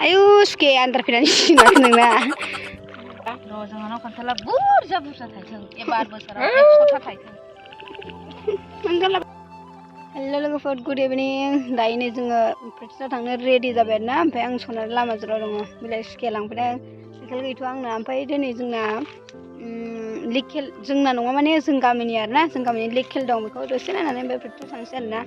आयु सुखे आन्दार फैनानै सिनाखै नोंना र' जोंहानाव खान्थाला बुरजा थाइथों एबार बोसोराव 100था थाइथों हेल' लोगोफोर गुड इभिनिं दायो जोङो प्रेक्टिसाव थांनो रेडि जाबाय आरोना ओमफ्राय आं सनारि लामा जिराव दङ बिलाइ सुखे लांफैदों साइकेल गैथ'आ आंना ओमफ्राय दिनै जोंना लिकेल जोंना नङा माने जों गामिनि आरोना जों गामिनि लिकेल दं बेखौ दसे नायनानै ओमफ्राय प्रेक्टिस थांसै आरोना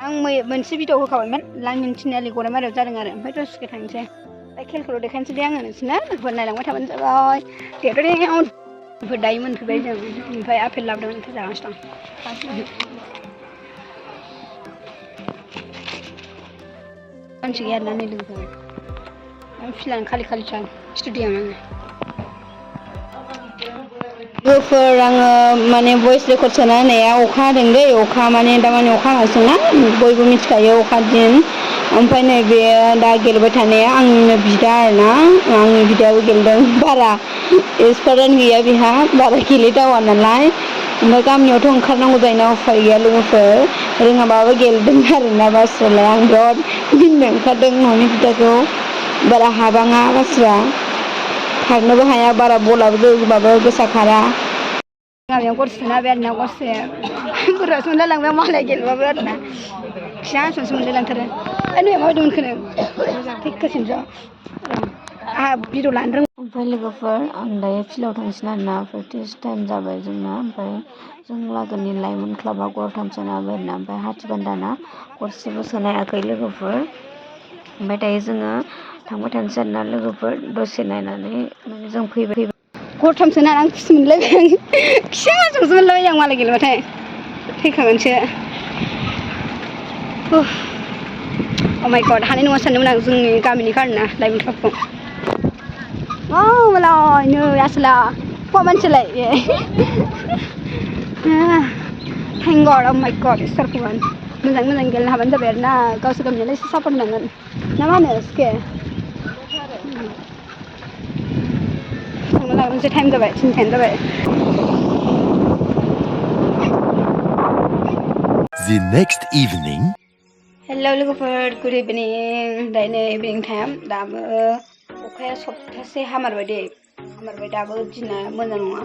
आं मोनसे भिडिअ होखाबायमोन लांहिन थिनालि गरामारियाव जादों आरो ओमफ्राय दसे थांसै ओमफ्राय खेलखौल' देखायनोसै दे आङो नोंसोरनो लोगोफोर नायलांबाय थाबानो जाबाय देरदों दायो मोनफैबाय जों ओमफ्राय आपेल लाबोदोंमोन ओमफ्राय जागासिनो दं मानसि गैया आरोना नै लोगोफोर आं फिलान खालि स्टुडिय'आव आङो लोगोफोर आङो माने भइस रेकर्ड सोना होनाया अखा हादों दै अखा माने दामानि अखा हागासिनो ना बयबो मिथिखायो अखा दिन ओमफ्राय नैबे दा गेलेबाय थानाया आंनिनो बिदा आरोना आंनि बिदायाबो गेलेदों बारा एक्सपार्टआनो गैया बेहा बारा गेलेदावा नालाय ओमफ्राय गामियावथ' ओंखारनांगौ जायोना उफाय गैया लोगोफोर रोङाबाबो गेलेदों आरोना बास्रालाय आं बिराद गिनो ओंखारदों न'नि बिदाखौ बारा हाबाङा बास्रा खारनोबो हाया बारा बलाबो जोबाबो गोसा खारा गामियाव गरसेना बे आरोना गरसे बोरैबासो मोनलायलांबाय मालाय गेलेबाबो आरोना फिसा हांसोसो मोनलायलांथारो नै माबायदि मोनखोनो थिगखासिनोसो आंहा भिडिअ लानो रोङा ओमफ्राय लोगोफोर आं दायो फिल्डआव थांसिन आरोना प्रेक्टिस टाइम जाबाय जोंना ओमफ्राय जों लागोनि लाइमोन क्लाबा गरथाम सोनो हाबाय आरोना ओमफ्राय हाथिबान्दाना गरसेबो सोनो हायाखै लोगोफोर ओमफ्राय दायो जोङो थांबाय थानोसै आरोना लोगोफोर दसे नायनानै माने जों फैबाय गरथाम सोनो आं खुसि मोनलायबाय आं फिसा हांसोसो मोनलायबाय आं मालाय गेलेबाथाय थैखागोनसो अ माय गड हानाय नङा सानदोंमोन आं जोंनि गामिनिखा आरोना लाइमोन क्लाबखौ मालाय नै आसोला हौवा मानसियालाय थेंक गड अ माय गड इसोरखौबो मोजां गेलेनो हाबानो जाबाय आरोना गावसोर गामिनालाय एसे सापर्ट होनांगोन ना मा होनो सुखे थांनो लागानोसै टाइम जाबाय 3टायानो जाबाय The next evening. हेल' लोगोफोर गुड इभिनिं दायो नै इभिनिं टाइम दाबो अखाया सप्तासे हामारबाय दाबो दिना मोजां नङा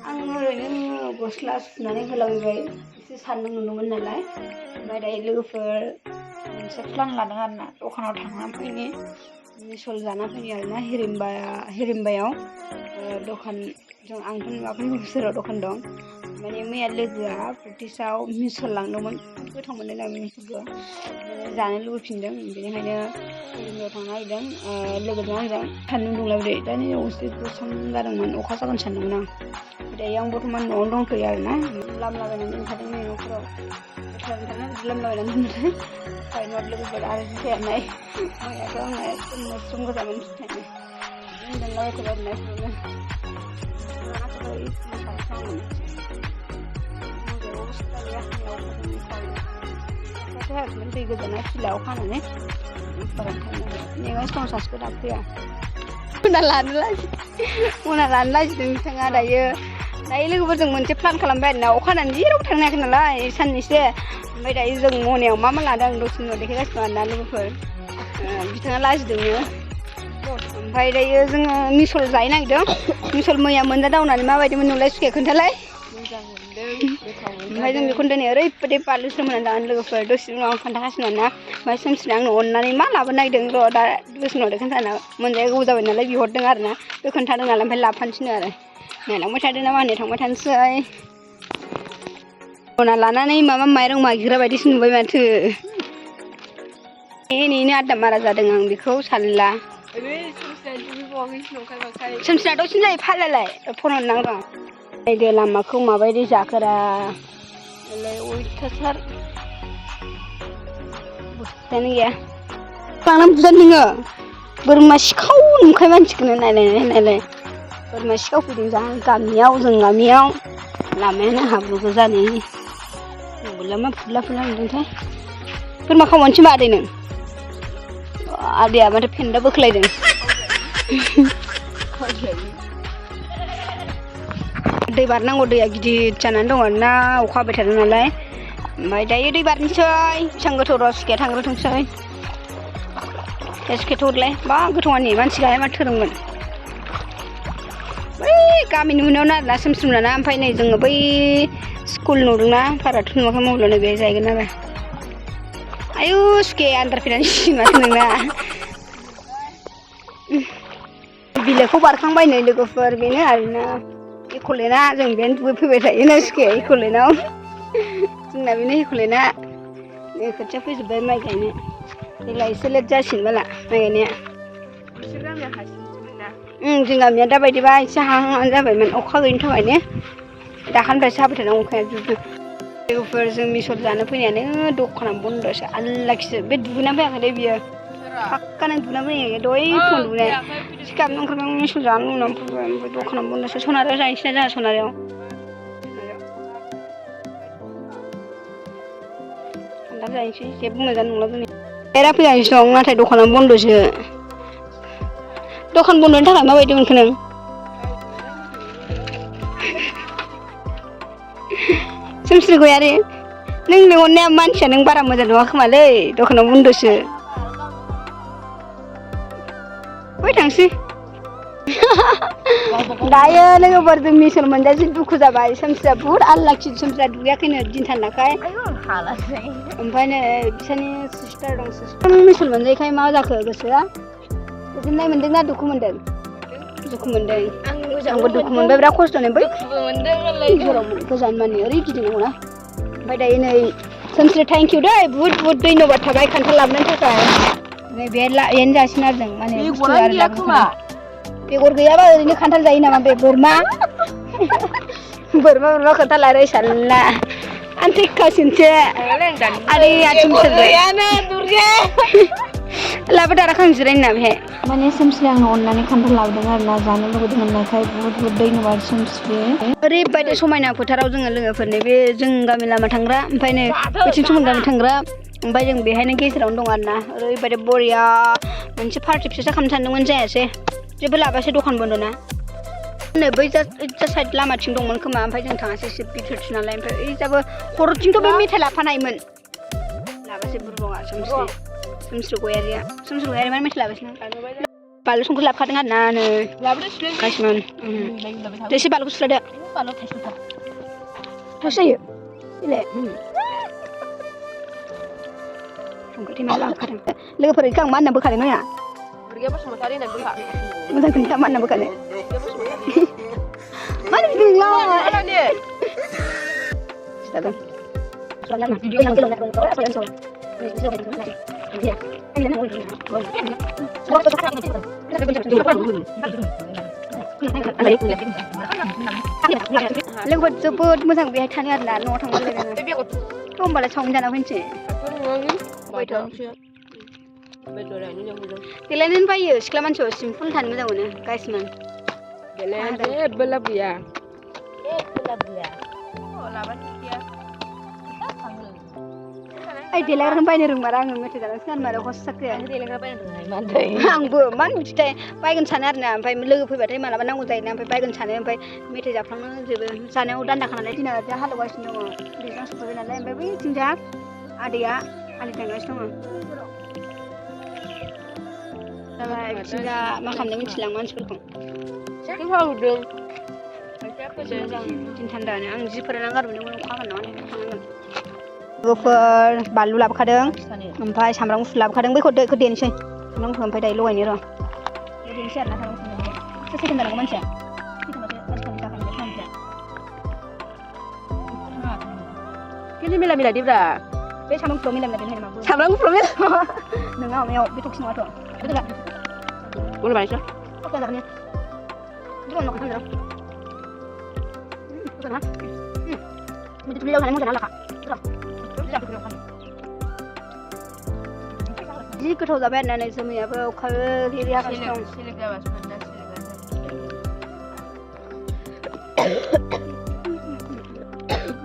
आं ओरैनो गस्ला सुनानै होलांबाय एसे सान्दुं नुदोंमोन नालाय ओमफ्राय दायो लोगोफोर मोनसे प्लान लादों आरोना दखानाव थांनानै फैनि मिसल जाना फैनि आरोना हिरिम्बायाव दखान जों आंथ' नुवाखै बोसोराव दखान दं माने मैया लोगोआ प्रेक्टिसाव मिसल लांदोंमोन गोथाव मोनदों आं मिसलखौ जानो लुबैफिनदों बेनिखायनो हिरिम्बायाव थांनो नागिरदों लोगोजों आंजों सान्दुं दुंलायबाय दा नै एसे गोसोम जादोंमोन अखा जागोन सानदोंमोन आं दायो आं बर्थमान न'आवनो दंथ'यो आरोना लामलाबायनानै ओंखारदों नै न'फोराव लामलाबायनानै दोनदों फाइनल लोगोफोर आरो जुथायानाय मैयाथ' आंना एकदम मोस्रोम गोजामोन जुथायानो दोनलाबायथारबाय आरोना बेफोरावनो दै गोजाना फिलाव खानानै नेगासिनो दं सासेखौ दा फैया मना लानो लाजिदों बिथाङा दायो लोगोफोरजों मोनसे प्लान खालामबाय आरोना अखा हानानै जेरावबो थांनो हायाखै नालाय साननैसो ओमफ्राय दायो जों मनायाव मा लादों आं दसे उनाव देखायगासिनो दं आरोना लोगोफोर बिथाङा लाजिदोंनो ओमफ्राय दायो जोङो मिसल जानो नागिरदों मिसल मैया मोनजादावनानै माबायदिमोन नुलाय सुखे खोन्थालाय ओमफ्राय जों बेखौनो दिनै ओरैबायदि बानलुसो मोननानै जागोन लोगोफोर दसे उनाव आं खोन्थागासिनो आरोना ओमफ्राय सोमसिना आंनो अननानै मा लाबोनो नागिरदों र' दा दसे उनाव देखायनो मोनजाया गोबाव जाबाय नालाय बिहरदों आरोना बे खोन्थादों नालाय ओमफ्राय लाफानोसैनो आरो नायलांबाय थादों ना मा होनो थांबाय थानोसै मना लानानै माबा माइरं मागिग्रा बायदिसो नुबाय माथो नेनो आदाम मारा जादों आं बेखौ सानला सोमसिना दसेनो जायो फालालाय फन हरनांगौ नायदो लामाखौ माबायदि जाखोरा अयथासार बुस्थुआनो गैया लांनानै बुजानो नोङो बोरमा सिखाव नुखाय मानसिखौनो नायलाय बोरमा सिखाव फैदों जों गामियाव लामायानो हाब्रु गोजानै मा फुरला नुदोंथाय बोरमा खावनोसै मा आदै नों आदैया माथो फेन्दा बोख्लायदों दै बारनांगौ दैया गिदिर जानानै दं आरोना अखा हाबाय थादों नालाय ओमफ्राय दायो दै बारनोसै बेसेबां गोथौ र' सुखेया थांग्रोथोंसै एसकेटरलाय बा गोथावानि मानसिगाहाय मा थोदोंमोन बै गामिनि मोनायावनो आरोना सोमस्रोमना ना ओमफ्राय नै जोङो बै स्कुल नुदोंना भाराथ' नुवाखै मबाइलावनो बेहाय जाहैगोन आरो आयु सुखे आन्दार फैनानै माथो नोंना बिलोखौ बारखांबाय नै लोगोफोर बेनो आरोना इक'लेना जों बेनो दुगैफैबाय थायोना सुखे इक'लेनाव जोंना बेनो इक'लेना नै खोथिया फैजोब्बाय माइ गायनो देग्लाय एसे लेट जासिगोन बाला माइ गायनाया जों गामिया दाबायदिबा एसे हाहां जाबायमोन अखा गैयिनि थाखायनो दाखालिनिफ्रायसो हाबाय थादों अखाया लोगोफोर जों मिसल जानो फैनायानो दखाना बन्द'सो आल्लाखिसो बे दुगैना फैयाखै बियो फाक्कानो दुगैना फैयाखै दहाय फुङाव दुगैनाय गाबनो ओंखारबाय मिसल जानो लुनानै फैबाय ओमफ्राय दखाना बन्द'सो सनारियाव जाहैनोसै ना जोंहा सनारियाव खान्थाल जाहैनोसै जेबो मोजां नंला जोंनि बेरा फैगासिनो दं नाथाय दखाना बन्द'सो दखान बन्द'नि थाखाय माबायदि मोनखो नों सोमस्रि गयारि नों लिंहरनाया मानसिया नों बारा मोजां नङा खोमालै दखानाव बन्द'सो बै थांसै दायो लोगोफोर जों मिसल मोनजासे दुखु जाबाय सोमस्रिया बुहुद आल्लाखि सोमस्रिया दुगैयाखैनो दिन थानायखाय ओमफ्राय नै बिसोरनि सिस्टार दं सिस्टार मिसल मोनजायखाय मा जाखो गोसोआ गोजोननाय मोन्दोंना दुखु मोन्दों दुखु मोन्दों आंबो दुखु मोनबाय बिराद खस्थ'नो बै गोजान मानि ओरै गिदिंनांगौना ओमफ्राय दायो नै सोमस्रि थेंक इउ दै बुहुद बुहुद धन्यबाद थाबाय खान्थाल लाबोनायनि थाखाय नै बेनो जासिगोन आरो जों माने बुस्थु आरो लाबोनो बेगर गैयाबा ओरैनो खान्थाल जायो नामा बे बोरमा खान्थाल आरो साल्ला आन्थिखासिनसो आरो लाबो दारा खां जिरायनो ना बेहाय माने सोमस्रि आंनो अननानै खान्थाल लाबोदों आरोना जानो लुबैदों होननायखाय बुहुद बुहुद धन्यबाद सोमस्रि ओरैबायदि समायना फोथाराव जोङो लोगोफोरनि बे जों गामि लामा थांग्रा ओमफ्राय नै बैथिं समोन गामि थांग्रा ओमफ्राय जों बेहायनो गेजेरावनो दं आरोना ओरैबायदि बरिया मोनसे पार्टि फिसा खालामनो सानदोंमोन जायासै जेबो लाबासै दखान बन्द' ना नै बै जा साइड लामाथिं दंमोन खोमा ओमफ्राय जों थाङासै एसे बिथोरसो नालाय ओमफ्राय ओइजाबो खर'थिंथ' बे मेथाइ लाफानायमोन लाबासै बुरबङा सोमस्रि गयारिया माने मेथाइ लाबासै ना बानलु संख्रि लाबोखादों आरोना नै गासिमोन एसे बानलुखौ सुस्लादो थाइसे जायो बेलाय संख्रि थेमा लाबोखादों लोगोफोर इखौ आं मा होनना बोखादों नोंहा मोजां खोन्था मा होनना बोखादों मानो बिदि नोंलाय जादों लोगोफोर जोबोद मोजां बेहाय थानो आरोना न'आव थांबा लोगो होमबालाय सावमिन जाना फैनोसै देलायनानै बायो सिख्ला मानसियाव सिम्पोल थानो मोजां मोनो गाइसमोन जेबो लाब गैया ओइ देलायग्राखौनो बायनो रोंमारा आङो मेथाइ जानानैसो गानमारो हस्साखो आंबो मानो बिदिथाय बायगोन सानो आरोना ओमफ्राय लोगो फैबाथाय मालाबा नांगौ जायोना ओमफ्राय बायगोन सानो ओमफ्राय मेथाइ जाफ्लांनो जोबो जानायाव दान्दाखा नालाय दिना दा हालेवगासिनो दङ दैज्लां सफैबाय नालाय ओमफ्राय बैथिंजा आदैया आलि दानगासिनो दङ बिथिंजा मा खालामनो मिथिलां मानसिफोरखौ मोजां दिन थान्दानो आं जि फोरानना गारबोदोंमोन अखा हागोन नामा थांनांगोन लोगोफोर बानलु लाबोखादों ओमफ्राय सामब्राम गुफुर लाबोखादों बैखौ देनोसै सामब्राम गुफुर ओमफ्राय दायो लगायनो र' देनोसै आरोना सामब्राम गुफुर सोर सेकेन्ड जानांगौ मानसिया किन्थु मिला मिला दिब्रा बे सामब्राम गुफुराव मिला मिला देनो नामा सामब्राम गुफुराव मिला नोंहा माबायाव बे टक्सि नङाथ' बेखौ बोलो बायसो ओके जागोन ने बुंनो न'खौ थांदों मोजां ना मुदि तुलियाव थानाय मोजां नालाखा जि गोथाव जाबाय आरोना नै जोमैयाबो अखाबो रिरि हागासिनो दं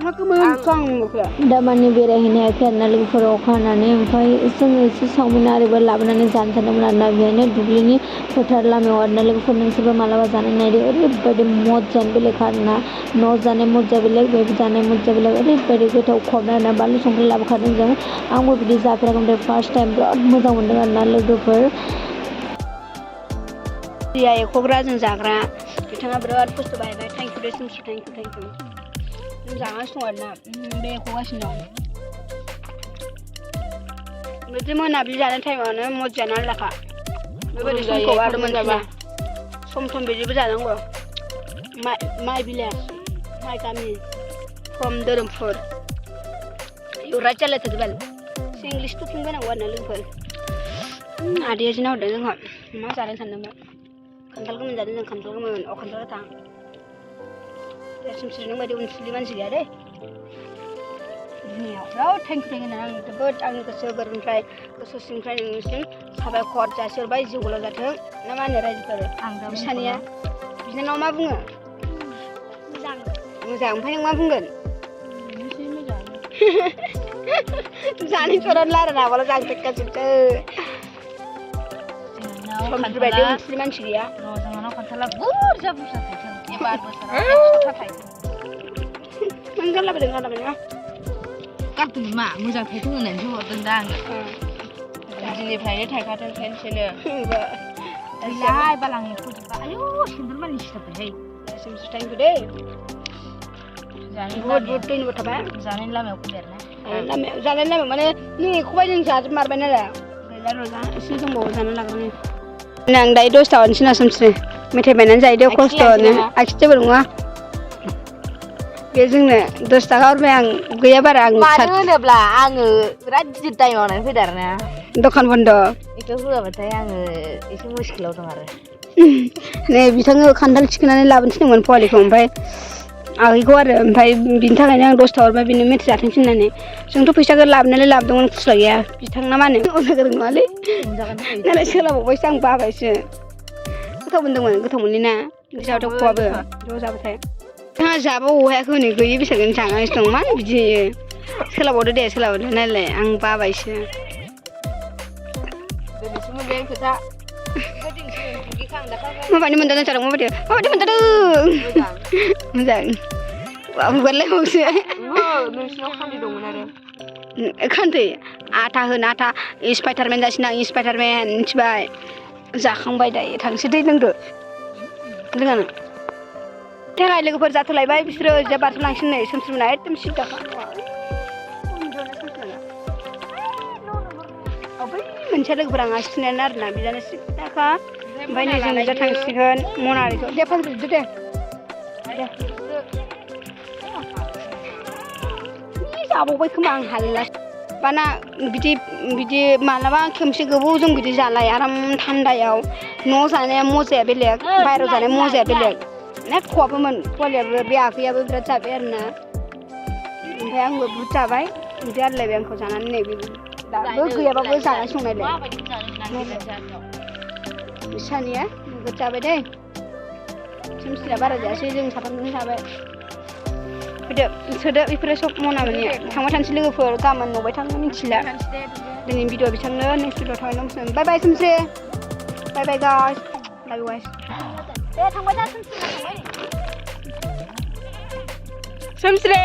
दख'ना गोमो गां मोखो दा माने बेरायहैनो हायाखै आरोना लोगोफोरा अखा हानानै ओमफ्राय जोङो एसे चावमिन आरिबो लाबोनानै जानो सानदोंमोन आरोना बेहायनो दुब्लिनि फोथार लामायाव आरोना लोगोफोर नोंसोरबो मालाबा जानाय नायदो ओरैबायदि मजायानो बेलेग आरोना न' जानाय मजा बेलेग बेबो जानाय मजा बेलेग ओरैबायदि गोथाव खहाबनाय आरोना बानलु संख्रि लाबोखादों जों आंबो बिदि जाफेराखै ओमफ्राय फार्स्ट टाइम बिराद मोजां मोनदों आरोना लोगोफोर दैया एख'ग्रा जों जाग्रा बिथाङा बिराद खस्थ' बाहायबाय थेंक इउ सिमसु थेंक इउ जों जागासिनो दं आरोना बे एख'गासिनो दं बिदि मोनाबिलि जानाय टाइमावनो मजायानो आलादाखा बेबायदि समखौ आरो मोनजाबा सम बिदिबो जानांगौ माइ बिलाइ माइ गामि फ्रम धोरोमफुर इउ राइट जालायथारदो बाल एसे इंलिस टकिं बायनांगौ आरोना लोगोफोर आदैया जि नाहरदों जोंहा मा जानो सानदोंमोन खान्थाल गोमोन जादों जों खान्थाल गोमोन खान्थाल गोथां सिमसु नों बायदि उनसुलि मानसि गैया दे दुनियाव बिराद थेंक इउ होननानै आं जोबोद आंनि गोसो गोरबोनिफ्राय गोसो सिंनिफ्राय नोंनिसिम साबायखर जासिहरबाय जिउ गोलाव जाथों ना मा होनो रायजोफोर बिसानिया बिनानाव मा बुङो मोजां ओमफ्राय नों मा बुंगोन जानि सरान लारायनो हाबाल' जांथेखाजोबसो समफोर बायदि उनसुलि मानसि गैया जोंहानाव खान्थाला बुरजा थाइथों एबार बोसोराव 100था थाइथों नों गारलाबायदों गारलाबायना गारदोंमोन मा मोजां थाइथों होननानैसो हरदों दा आङो दिननिफ्रायनो थाइखाथों खेनसेनो गैलाहाय बाला आं एख'जोब्बा आयौ सेन्देल मानि सिथाबबायहाय सिमसु थेंक इउ दे बुहुद दैनोबो थाबाय जानायनि लामायाव फैबाय आरोना जानायनि लामायाव माने नों एख'बाय जों जाजोबमारबाय नालाय गैला र'जा एसे दंबावो जानो लाग्रोनि आं दायो 10 थानोसै ना सोमस्रि मेथाइ बायनानै जायो दे खस्थ'नो आखिथिबो नङा बे जोंनो 10 थाखा हरबाय आं गैया बारा आं मानो होनोब्ला आङो बिराद गिदिर दाय मावनानै फैदों आरोना दखान बन्द बेखौ होआबाथाय आङो एसे मुस्किलाव दं आरो नै बिथाङा खान्थाल थिखोनानै लाबोनो थिनदोंमोन पवालिखौ ओमफ्राय आगैखौ आरो ओमफ्राय बिनि थाखायनो आं 10 था हरबाय बिनो मेथाइ जाथोंसै होननानै जोंथ' फैसाखौ लाबोनानै लाबोदोंमोन खुस्रा गैया बिथांना मा होनो अननो गोरों नङालै नालाय सोलाबावबायसो आं बाबायसो गोथाव मोनदोंमोन गोथाव मोनलै ना जाबाथाय खवाबो ज' जाबाथाय बिथाङा जाबा अहायाखै हनै गैयि बेसादखौनो जागासिनो दं मानो बिदि होयो सोलाबावदो दे सोलाबावदो नालाय आं बाबायसो दिनैसो मोनबाय खोथा माबायदि मोनदां जादों माबायदि मोनदां मोजां हगारलायबावसो नोंसिनाव खान्दै दंमोन आरो खान्दै आथा होन आथा स्पाइडारमेन जासिना स्पाइडारमेन मिथिबाय जाखांबाय दायो थांसै दै लोंदो लोङा नों देलाय लोगोफोर जाथ'लायबाय बिसोरो ओरैजा बारस'लांसिन नै सोमस्रिमोना एकदम सिद्दाखा बै मोनसे लोगोफोर आं आसि थुनायानो आरोना बिदानो सिद्दाखा ओमफ्राय नै जों ओरैजा थांसिगोन मनालिखौ दे फानजोबदो दे जाबावबाय खोमा आं हालिला बाना बिदि मालाबा खेमसे गोबाव जों बिदि जालाय आराम थान्दायाव न' जानाया मजाया बेलेग बाहेरायाव जानाया मजाया बेलेग ना खवाबोमोन पवालियाबो बे आगैयाबो बिराद जाबाय आरोना ओमफ्राय आंबो बुहुद जाबाय बिदि आरलायबाय आंखौ जानानै नै दाबो गैयाबाबो जानानै संनायलाय बिसानिया नोगोद जाबाय दे सोमस्रिया बारा जायासै जों साथामजों जाबाय फैदो सोदो बेफोरो सब मना माने थांबाय थानोसै लोगोफोर गाबोन न'बाय थांनो मिथिला दिनै भिडिअ बिथांनो नेक्स्ट भिडिअ थांनो मोसानो बाय बाय सोमस्रि बाय बाय गाइस लाभ इउ गाइस दे थांबाय दा सोमस्रि